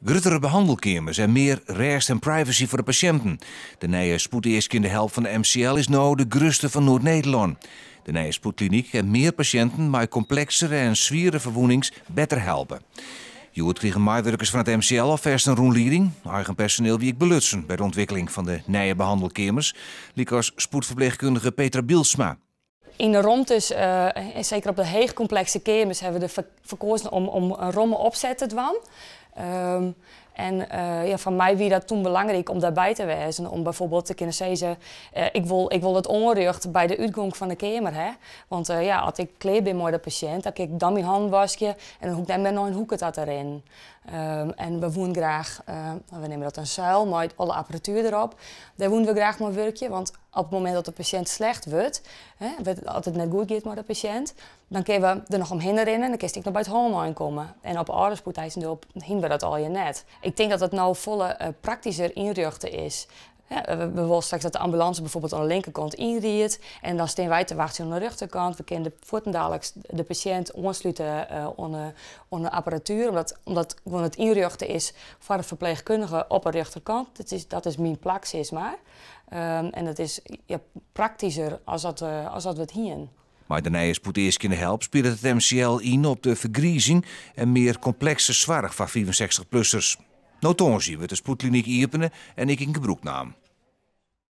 Gruttere behannelkeamers en mear rêst en privacy foar de pasjinten. De nije spoedeaskjende help fan de MCL is no de grutste fan Noard-Nederlân. De nije spoedklinyk kin mear pasjinten mei kompleksere en swiere ferwûnings better helpe. Hjoed krigen meiwurkers fan it MCL alfêst in rûnlieding. Eigen personiel wie ek belutsen by de ûntwikkeling fan de nije behannelkeamers, lykas spoedferpleechkundige Petra Bielsma. Yn de romtes, seker op de heechkomplekse keamers, hawwe we derfoar keazen om in romme opset te dwaan. En ja, foar my wie dat toen belangryk om dêrby te wêzen, om byfoarbyld te kinnen sizzen, ik wol it oanrjocht by de útgong fan de keamer ha. Want ja, as ik klear bin mei de pasjint, dan kin ik dan myn hannen waskje en dan hoech ik net mear nei in hoeke ta te rinnen. En we woenen graach, we neame dat in seil mei alle apparatuer derop, dêr woenen we graach mei wurkje, want op it momint dat de pasjint slecht wurdt, hè, as it net goed giet mei de pasjint, dan kinne we der noch omhinne rinne en dan kinst ek noch by it hânlein komme. En op âlde spoedeisende hulp hiene we dat allegear net. Ik tink dat it no folle praktysker ynrjochte is. Ja, we wolle straks dat de ambulânse byfoarbyld oan de linkerkant ynriidt en dan steane wy te wachtsjen oan de rjochterkant. We kinne fuortendaliks de pasjint oanslute oan de apparatuer, omdat gewoan it ynrjochte is foar de ferpleechkundige op de rjochterkant. Dat is myn plak, sis mar. En dat is, ja, praktysker as dat we it hienen. Mei de nije spoedeaskjende help spilet it MCL yn op de fergrizing en mear komplekse soarch foar 65-plussers. No tongersdei wurdt de spoedklinyk iepene en ek yn gebrûk naam.